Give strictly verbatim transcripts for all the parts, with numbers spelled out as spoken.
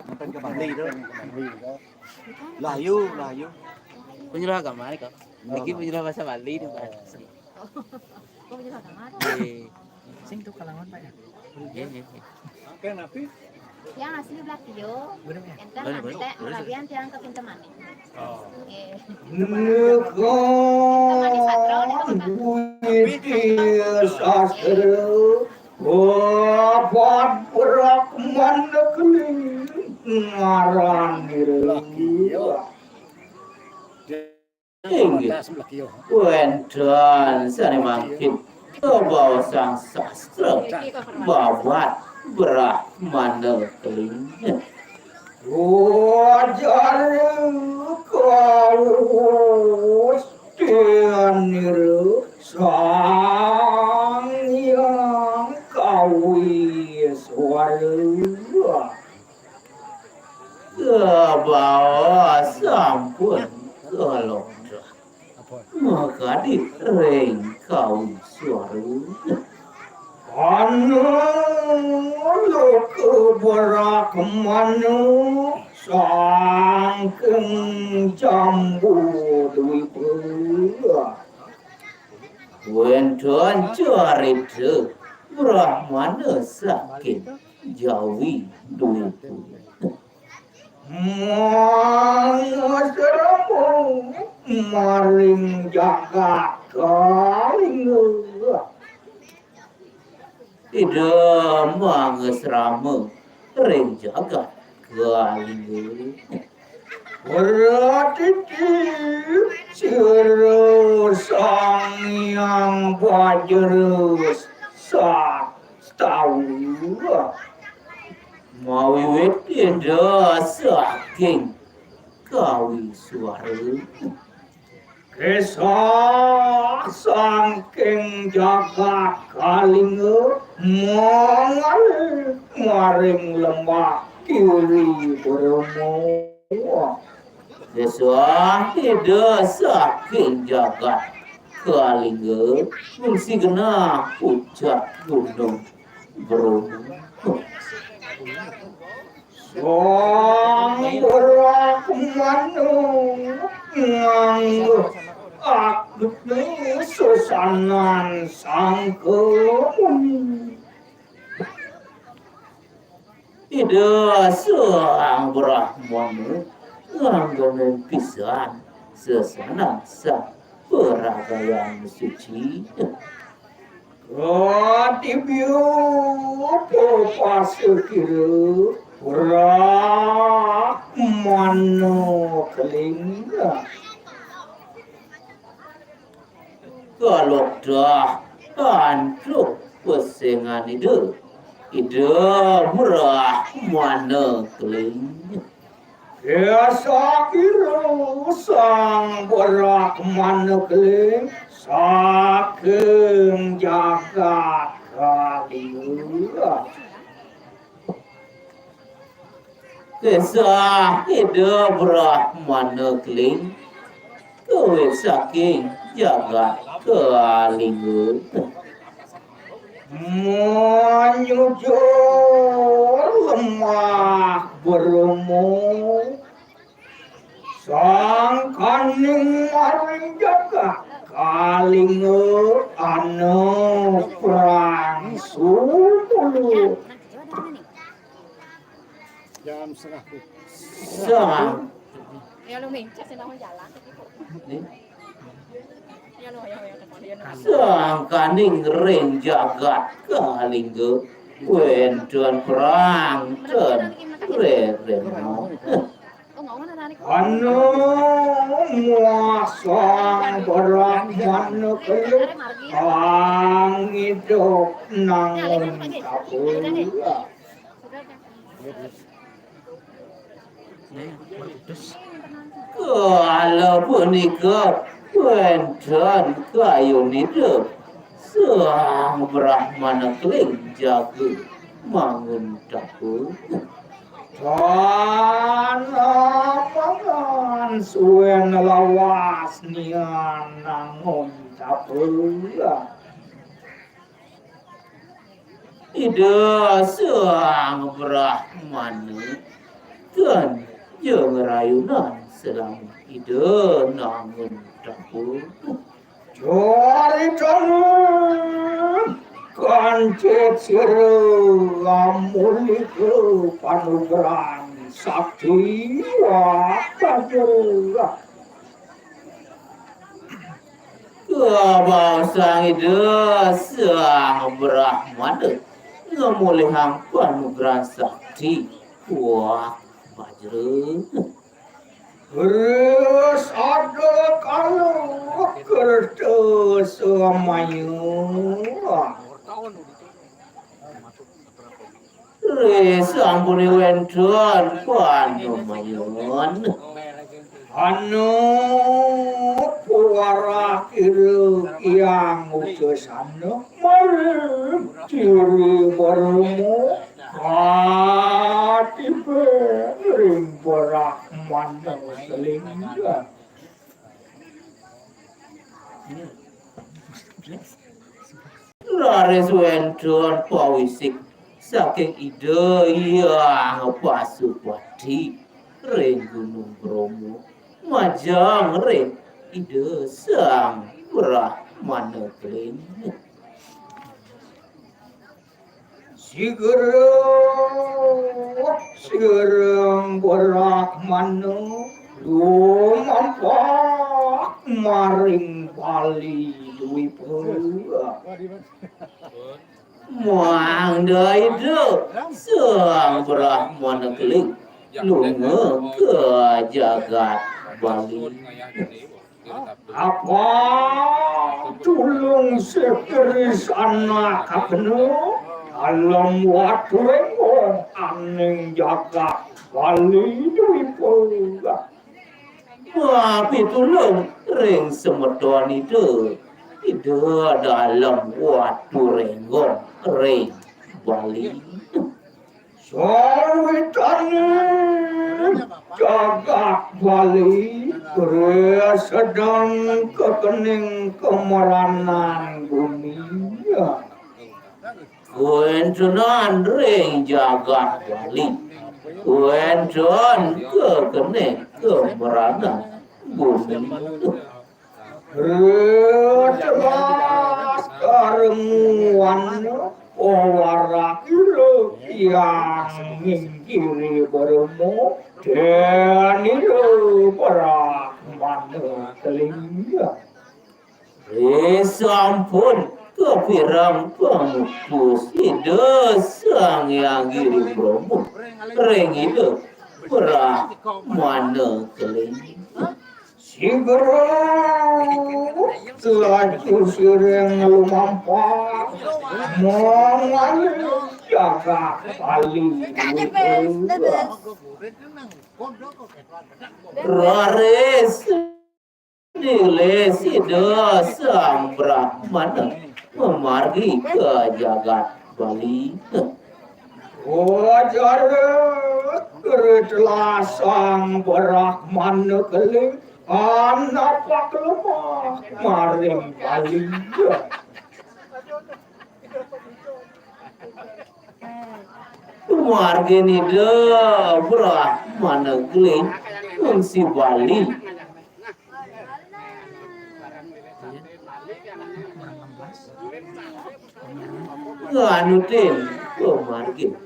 Nonton ke Bali tu. Lah, yu, lah, yu. Penyuluh agama ni, kok. Lagi penyuluh bahasa Bali ni, Pak. Nggih. Sing tu kalangan, Pak, ya? Nggih, nggih, nggih. Tiang asli Blakio. Enten nanti merabian tiang ke Pintu Manik. Nggih. Pintu Manik Sastra ni, Pak. Widi Sastra. Babat berak mandekling ngaran nira. Inggih. Wénten sané mangkin kabaosang sastra babat Brahmana Keling. Ujar kawus tianira Sang Hyang Kawiswara. Kabaos sampun kalodra makadi ring Kawiswara. Ana loka Brahmana saking Jambudwipa. Wénten carita Brahmana saking Jawi Dwipa. Mangasrama maring jagat Kalingga. Ida mangasrama ring jagat Kalingga. Pratitip sira Sang Hyang Wajra Sastawa. Mawiwit Ida saking Kawiswara. Kesah saking jagat Kalingga mangalih maring lembah Giri Brahma. Kesah Ida saking jagat Kalingga, ngungsi genah pucak gunung Bromo. Sang Brahmana nganggo agni sesanan Sangkamuni. Ida Sang Brahmana nganggo pisan sesanan sang paragayan suci. Kadibya pepasa kira Brahmana Keling. Kalodra antuk pesengan Ida, Ida Brahmana Keling. Ya sakira Sang Brahmana Keling saking jagat Kalingga. Kesah Ida Brahmana Keling kawit saking jagat Kalingga. Manyujur lemah Bromo sangkaning maring jagat Kalingga ana prang sumulu. Jam setengah tujuh. Sang. Ya, lu mencet sih, nama jalan. Nih. Ya, lu, ya, ya, ya, ya. Sangkaning ring jagat Kalingga wénten prang ten rerena. Oh, nggak mana narik. Anu muasang Brahmana Keling kang idup nangun kapula. Kala punika wénten kayunipun Sang Brahmana Keling jaga mangun taku. Tan apangan suwén lawas nian nangun taku. Ida Sang Brahmana kan ja ngrayunan selama Ida nangun tapa. Caritana kancit sira mulih ka panugrahan sakti wah bajra. Kabaosang Ida Sang Brahmana ngamulihang panugrahan sakti wah bajra. Terus ada kala kerta samaya. Ri sampune wenten panemoyan. Anu puara kira yang utusana. Mari ciri bermu katiba ring Brahmana Keling. Raris wenten pawisik saking Ida Hyang Pasupati ring Gunung Bromo, majeng ring Ida Sang Brahmana Keling. Sigra, sigra Brahmana lumampah maring Bali Dwipa. Mangda Ida Sang Brahmana Keling lunga ka jagat Bali. Apa tulung sih keris anak kakena dalam watu renggo aning jagat Bali Dwipa. Mapitulung ring semeton Ida, Ida dalam watu renggo ring Bali. Sawitane jagat Bali sedeng kekening kemeranan gumi. Wentenan ring jagat Bali, wenten kekening kemeranan gumi. Teras karemuan pawarakira yang ngingkiri beremu danira Brahmana Keling. Ri sampun kapireng pamupus Ida Sang Hyang Giri Bromo ring Ida Brahmana Keling. Sigra laju siring lumampah mangalih jagat Bali. Raris nilih Ida Sang Brahmana mamargi ka jagat Bali. Wajar gerit lasang Brahmana Keling, anak paklemah maring Bali. Margin Ida Brahmana Keling, ngungsi Bali. Nganutin pamargin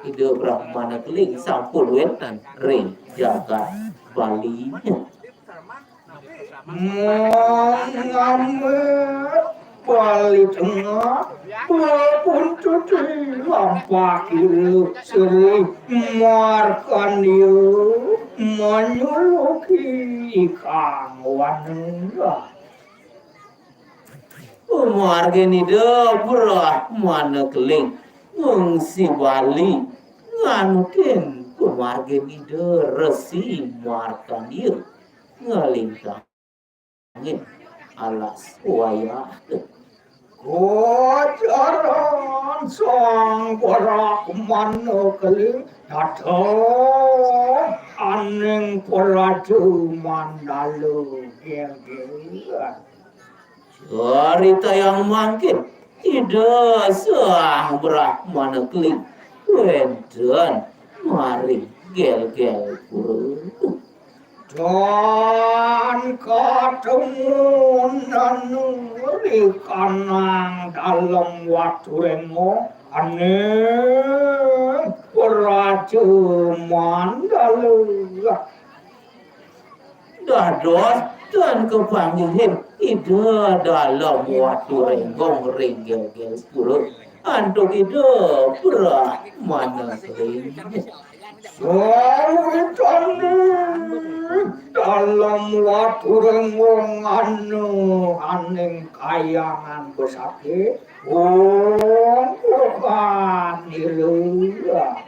Ida Brahmana Keling sampun wénten ring jagat Bali. Mangambet Bali Tengah, mapun cuti lampah kira Sri Markandeya manyuluki ikang wanengah. Margin Ida Brahmana Keling ngungsi Bali, nganutin pamargin Ida Resi Markandeya nglintangin alas wayah. Kajaran Sang Brahmana Keling dateng aning Praja Mandala geger. Caritayang mangkin, Ida Sang Brahmana Keling wénten maring Gélgélpura. Dan katemunan rikanang Dalem Waturénggong ané Praja Mandala. Dados tan kapanggihin Ida Dalem Waturénggong ring Gélgélpura antuk Ida Brahmana Keling. Sawitané Dalem Waturénggong anu aning kayangan besakit, wong bukan nila.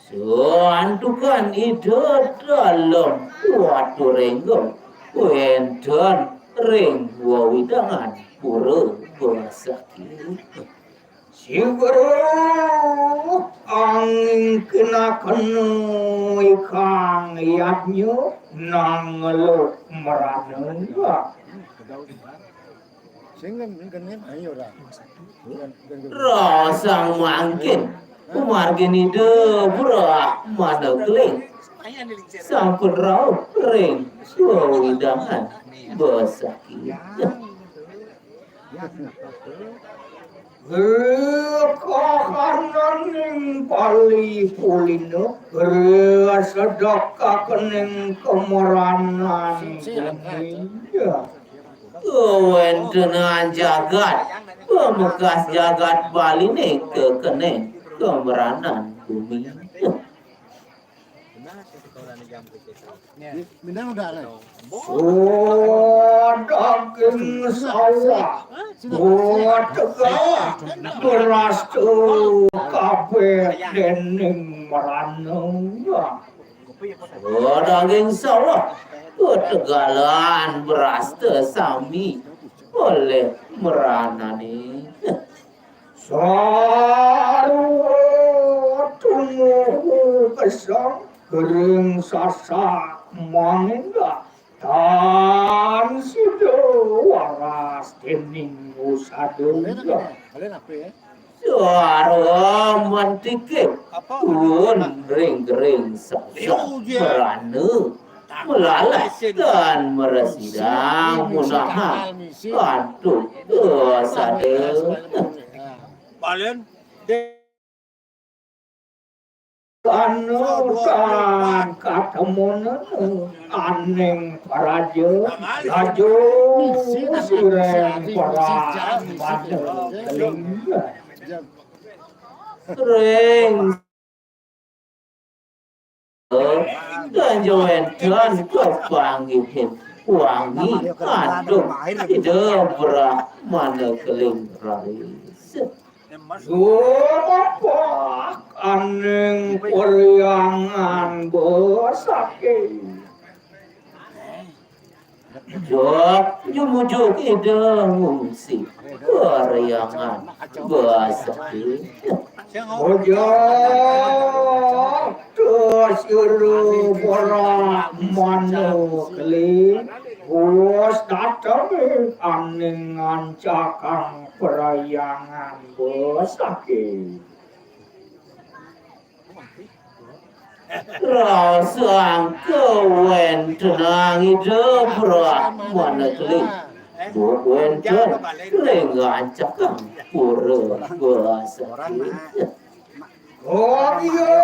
Santukan Ida Dalem Waturénggong wénten ring wewidangan Pura Besakit. Sigra anging kinakena ikang yadnya nangeluk merana. Sing kan, kan, kan, ayo, ora. Raosang mangkin, kumargin Ida Brahmana Keling sampun rauh ring wewidangan Besakit. Kehananing Bali Pulina, sedekakening kemeranan bumi. Kawéntenan jagat, pamekas jagat Baliné kekening kemeranan bumi. Minang udah ada. Daging sawah, tegala, beras tu kabéh déning merana. Daging sawah, tegalan beras sami olih meranané. Sarwa tumuhu gesang gering sasak mangindah tan sida waras déning usada. Sarwa mentikip turun ring gering sasak merana. Melalah tan mrasidang munahang antuk dosa. Balen. Anu tan katemunan aning praja, laju sireng perang pada keling. Ring Ganja wénten kapanggihin wangi antuk Ida Brahmana Keling raris. Sumapak aning perhyangan Besakit. Jog nyumujuk Ida ngungsi perhyangan Besakit. Ojok Tusira Brahmana Keling, Gus dateng aning ngancakang perhyangan Besakit. Raosang kawéntenan Ida Brahmana Keling. Buat wénten ring ngancakang pura Besakit. Oh iya,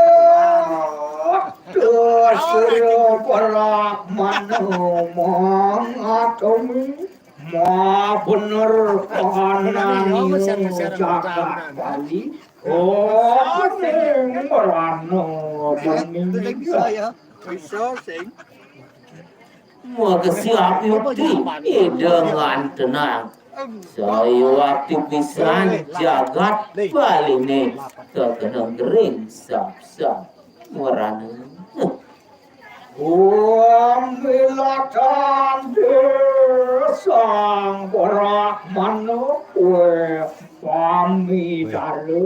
Tusira Brahmana mangatami. Ma bener kahanane jagat Bali. Oh, ning merana bumi. Bisa, sing. Makesiab yukti Ida ngantenang. Sayuwakti pisan jagat Baline kakena gering sab-sab merana. Wah, milatan Sang Brahmana, weh, pamidara,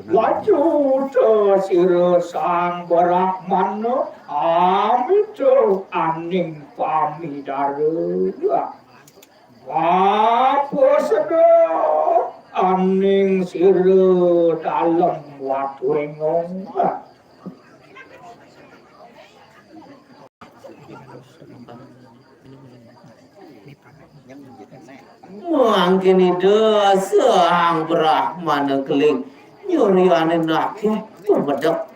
laju ta sira Sang Brahmana, amita aning pamidara. Apa seda aning sira Dalem Waturénggong? Mangkin Ida Sang Brahmana Keling nyurianin akéh pamedek.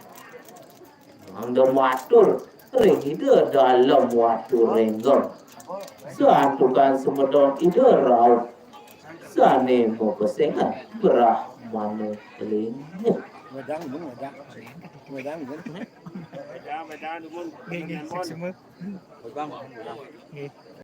Mangda matur ring Ida Dalem Waturénggong. Santukan semeton Ida rauh sané mapesengan Brahmana Keling. Wedang, Bun, wedang. Wedang, Bun. Wedang, wedang, dumun. Nggih, nggih, Bun. Saksama. Wedang, wedang. Nggih.